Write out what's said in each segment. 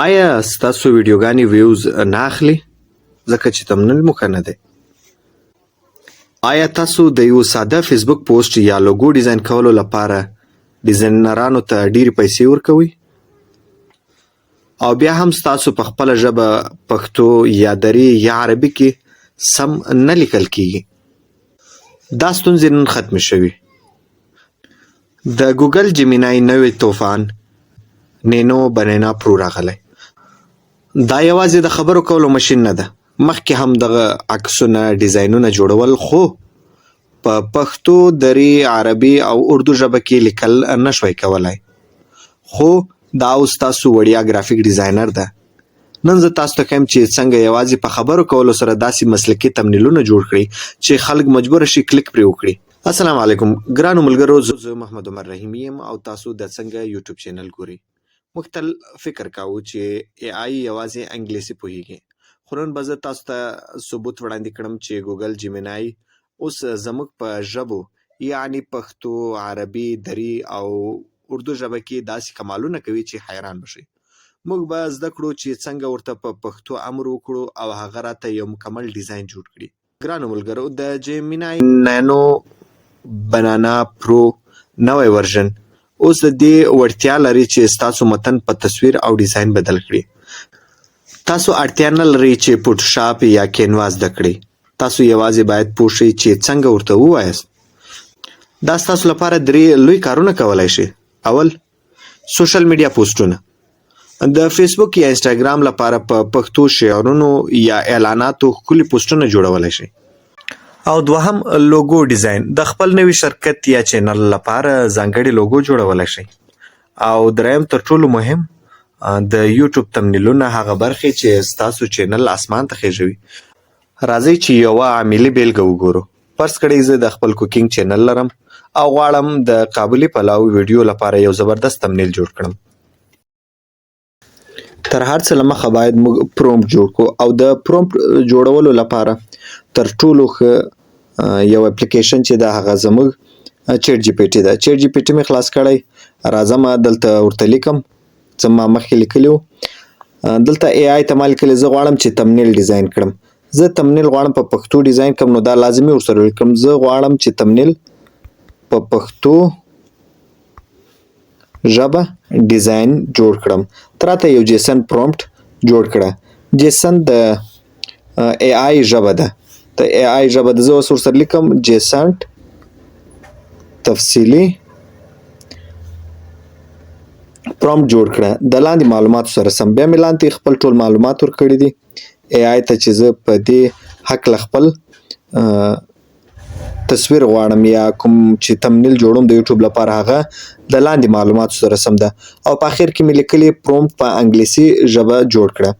آیا ستاسو ویډیوګانې ویوز نه اخلي ځکه چې تمنیل مو ښه نه دی؟ آیا تاسو د یو ساده فیسبوک پوسټ یا لوګو ډیزاین کولو لپاره ډیزاینرانو ته ډېرې پیسې ورکوئ؟ او بیا هم ستاسو په خپله ژبه پښتو یا دري یا عربي کې سم نه لیکل کیږي؟ دا ستونزې نن ختمې شوې. د ګوګل جیمینای نوی طوفان نینو بنینا پرو راغلی. دا یوازې د خبرو کولو ماشین نه ده. مخکې هم دغه عکسونه، ډیزاینونه جوړول، خو په پښتو، دري، عربي او اردو ژبه کې لیکل نه شوای کولای. خو دا اوس ستاسو وړیا ګرافیک ډیزاینر ده. نن زه تاسو ته ښیم چې څنګه یوازې په خبرو کولو سره داسې مسلکي تمنیلونه جوړ کړئ چې خلک مجبور شي کلیک پرې وکړي. السلام علیکم ګرانو ملګرو، زه محمد عمر رحیمي یم او تاسو د څنګه یوټیوب چینل ګورئ. موږ تل فکر کاوه چې ای آی یوازې انګلیسي پوهیږي، خو نن به زه تاسو ته ثبوت وړاندې کړم چې ګوګل جیمینای اوس زموږ په ژبو، یعنی پښتو، عربي، دري او اردو ژبه کې داسې کمالونه کوي چې حیران به شئ. موږ به زده کړو چې څنګه ورته په پښتو امر وکړو او هغه راته یو مکمل ډیزاین جوړ کړي. ګرانو ملګرو، د جیمینای نانو بنانا پرو نوی ورژن اوس د دې وړتیا لري چې ستاسو متن په تصویر او ډیزاین بدل کړي. تاسو اړتیا نه لرئ چې فوټوشاپ یا کینوا زده کړئ. تاسو یوازې باید پوه شئ چې څنګه ورته ووایاست. دا ستاسو لپاره درې لوی کارونه کولای شي. اول، سوشل میډیا پوسټونه. د فیسبوک یا انسټاګرام لپاره په پښتو شعرونو یا اعلاناتو ښکلي پوسټونه جوړولی شئ. او دوهم، لوګو ډیزاین. د خپل نوي شرکت یا چینل لپاره ځانګړي لوګو جوړولی شئ. او دریم، تر ټولو مهم، د یوټیوب تمنیلونه، هغه برخې چې ستاسو چینل اسمان ته خېژوي. راځئ چې یوه عملي بیلګه وګورو. فرض کړئ زه د خپل cooking چینل لرم او غواړم د قابلي پلاو ویډیو لپاره یو زبردست thumbnail جوړ کړم. تر هر څه له مخه باید موږ prompt جوړ کړو، او د prompt جوړولو لپاره تر ټولو ښه یو اپلیکیشن چې ده، هغه زموږ چیټ جی پی ټي ده. چیټ جی پی ټي مې خلاص کړی، راځم دلته ورته لیکم څه ما مخکې لیکلي وو. دلته ای آی ته ما لیکلي، زه غواړم چې thumbnail ډیزاین کړم. زه thumbnail غواړم په پښتو ډیزاین کړم، نو دا لازمي ورسره ولیکم، زه غواړم چې thumbnail په پښتو ژبه ډیزاین جوړ کړم، ته راته یو JSON prompt جوړ کړه. JSON د ای آی ژبه ده، د ای آی ژبه ده. زه اوس ورسره لیکم، JSON تفصیلي prompt جوړ کړه د لاندې معلوماتو سره سم. بیا مې لاندې خپل ټول معلومات ورکړي دي ای آی ته چې زه په دې هکله خپل تصویر غواړم یا کوم چې thumbnail جوړوم د یوټیوب لپاره، هغه د لاندې معلوماتو سره سم ده. او په اخر کې مې لیکلي، prompt په انګلیسي ژبه جوړ کړه.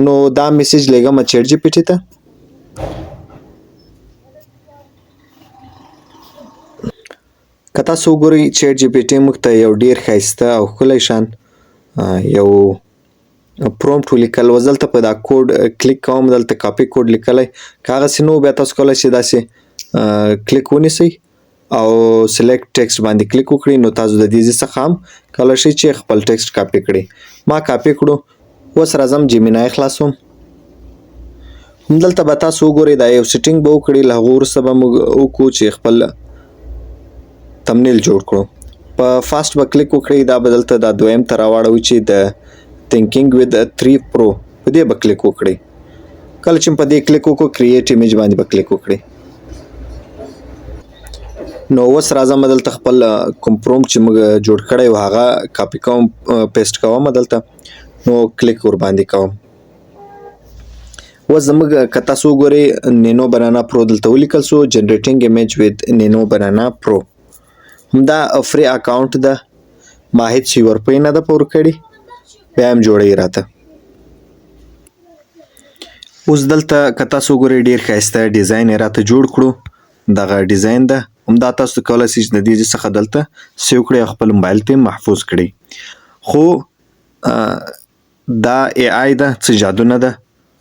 نو دا message لیږم چیټ جی پی ټي ته. که تاسو وګورئ، چیټ جی پی ټي موږ ته یو ډیر ښایسته او ښکلی شان یو prompt ولیکل. اوس دلته په دا کوډ کلیک کوم، دلته copy code لیکلی. که هغسې نه و، بیا تاسو کولی شئ داسې کلیک ونیسئ او select text باندې کلیک وکړئ، نو تاسو د دې ځای څخه هم کولی شئ چې خپل text کاپي کړئ. ما کاپي کړو. اوس راځم جیمینای خلاصوم. همدلته به تاسو وګورئ، دا یو setting به وکړئ، له هغو وروسته به موږ وکړو چې خپل thumbnail جوړ کړو. په fast به کلیک وکړئ، دا به دلته دا دویم ته راواړوي چې د Thinking with 3 Pro، په دې به کلیک وکړئ. کله چې په دې کلیک وکړو، create image باندې به کلیک وکړئ. نو اوس راځم دلته خپل کوم prompt چې موږ جوړ کړی و، هغه کاپي کوم، paste کوم دلته، نو کلیک ور باندې کوم. اوس زموږ، که تاسو وګورئ، نینو بنانا پرو دلته ولیکل سو، generating image with Nano Banana Pro. همدا free account ده، ما هیڅ یو روپۍ نه ده په ورکړې، بیا هم جوړوي راته. اوس دلته که تاسو وګورئ، ډیر ښایسته ډیزاین یې راته جوړ کړو. دغه ډیزاین ده. همدا تاسو کولی شئ چې د دې ځای څخه دلته save کړئ او خپل موبایل ته محفوظ کړئ. خو دا ای آی ده، څه جادو نه ده.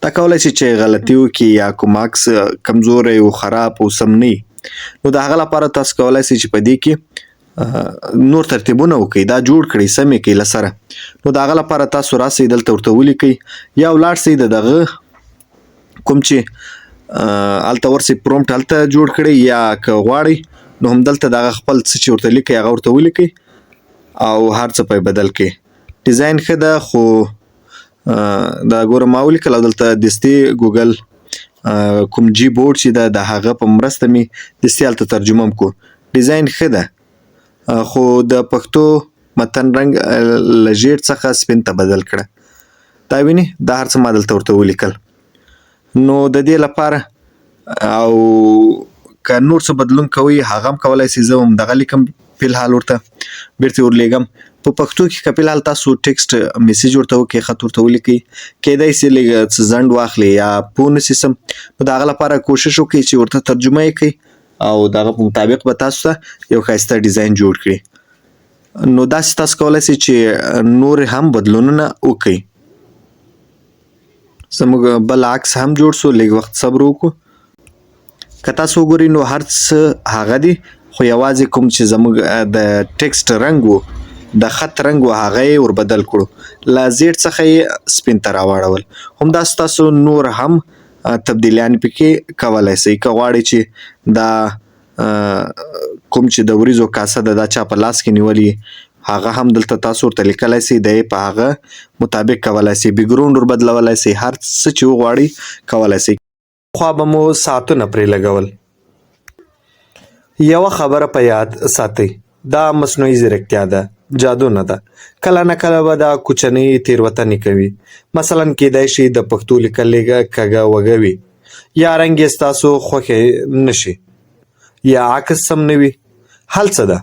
دا کولی شي چې غلطي وکړي یا کوم عکس کمزوری او خراب او سم نه وي. نو د هغه لپاره تاسو کولی شئ چې په دې کې نور ترتیبونه وکړئ، دا جوړ کړئ، سم یې کړئ له سره. نو د هغه لپاره تاسو راسئ دلته ورته ولیکئ یا ولاړ سئ د دغه کوم چې هلته ورسئ پرومپټ هلته جوړ کړئ، یا که غواړئ نو همدلته دغه خپل څه چې ورته لیکئ هغه ورته ولیکئ او هر څه په بدل کړئ. ډیزاین ښه ده خو دا ګوره ما ولیکل او دلته دستي ګوګل کوم جی بورډ چې ده د هغه په مرسته مې دستي هلته ترجمه هم کو. ډیزاین ښه ده خو د پښتو متن رنګ له ژیړ څخه سپین ته بدل کړه. دا ویني دا هر څه ما دلته ورته ولیکل. نو د دې لپاره او که نور څه بدلون کوئ هغه هم کولای شئ. زه هم دغه لیکم فلحال ورته بیرته ورلیږم په پښتو کې. که فلحال تاسو ټیکسټ میسج ورته وکړئ، خط ورته ولیکئ، کیدای شي لږ څه ځنډ واخلي یا پوه نه شي سم. نو د هغه لپاره کوشش وکړئ چې ورته ترجمه یې کړئ او د هغه په مطابق به تاسو ته یو ښایسته ډیزاین جوړ کړي. نو داسې تاسو کولای شئ چې نور هم بدلونونه وکړئ. زموږ بل عکس هم جوړ سو، لږ وخت صبر وکړو. که تاسو وګورئ نو هر څه هغه دي، خو یوازې کوم چې زموږ د ټیکسټ رنګ وو، د خط رنګ وو، هغه یې ور بدل کړو، له زیړ څخه یې سپین ته راواړول. همداسې تاسو نور هم تبدیلیان پکې کولای شئ. که غواړئ چې دا کوم چې د وریځو کاسه ده دا چا په لاس کې نیولې، هغه هم دلته تاسو ورته لیکلای شئ، دی په هغه مطابق کولای شئ، بیکګراونډ ور بدلولای شئ، هر څه چې وغواړئ کولای شئ. پخوا به مو ساعتونه پرې لګول. یوه خبره په یاد ساتئ، دا مصنوعي ځیرکتیا ده، جادو نه ده. کله نه کله به دا کوچنۍ تېروتنې کوي. مثلا کیدای شي د پښتو لیکل لږه کږه وږه وي، یا رنګ یې ستاسو خوښې نه شي، یا عکس سم نه وي. حل څه ده؟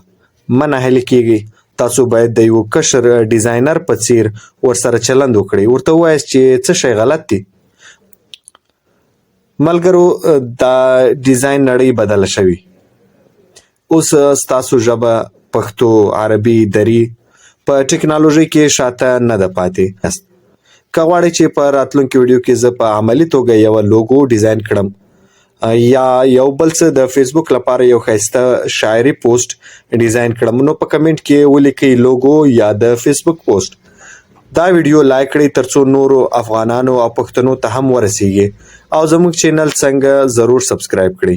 مه ناهیلي کیږئ. تاسو باید د یو کشر ډیزاینر په څیر ورسره چلند وکړئ، ورته ووایاست چې څه شی غلط دي. ملګرو، دا ډیزاین نړۍ بدله شوې. اوس ستاسو ژبه پښتو، عربي، دري په ټکنالوژۍ کې شاته نه ده پاتې. که غواړئ چې په راتلونکي ویډیو کې زه په عملي توګه یوه لوګو ډیزاین کړم یا یو بل څه د فیسبوک لپاره یو ښایسته شاعري پوسټ ډیزاین کړم، نو په کمنټ کې ولیکئ لوګو یا د فیسبوک پوسټ. دا ویډیو لایک کړئ ترڅو نورو افغانانو او پښتنو ته هم ورسیږي، او زموږ چینل څنګه ضرور سبسکرایب کړئ.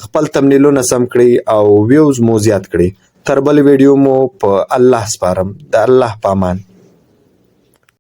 خپل تمنیلونه سم کړئ او ویوز مو زیات کړئ. تر بل ویډیو مو په الله سپارم، د الله په امان.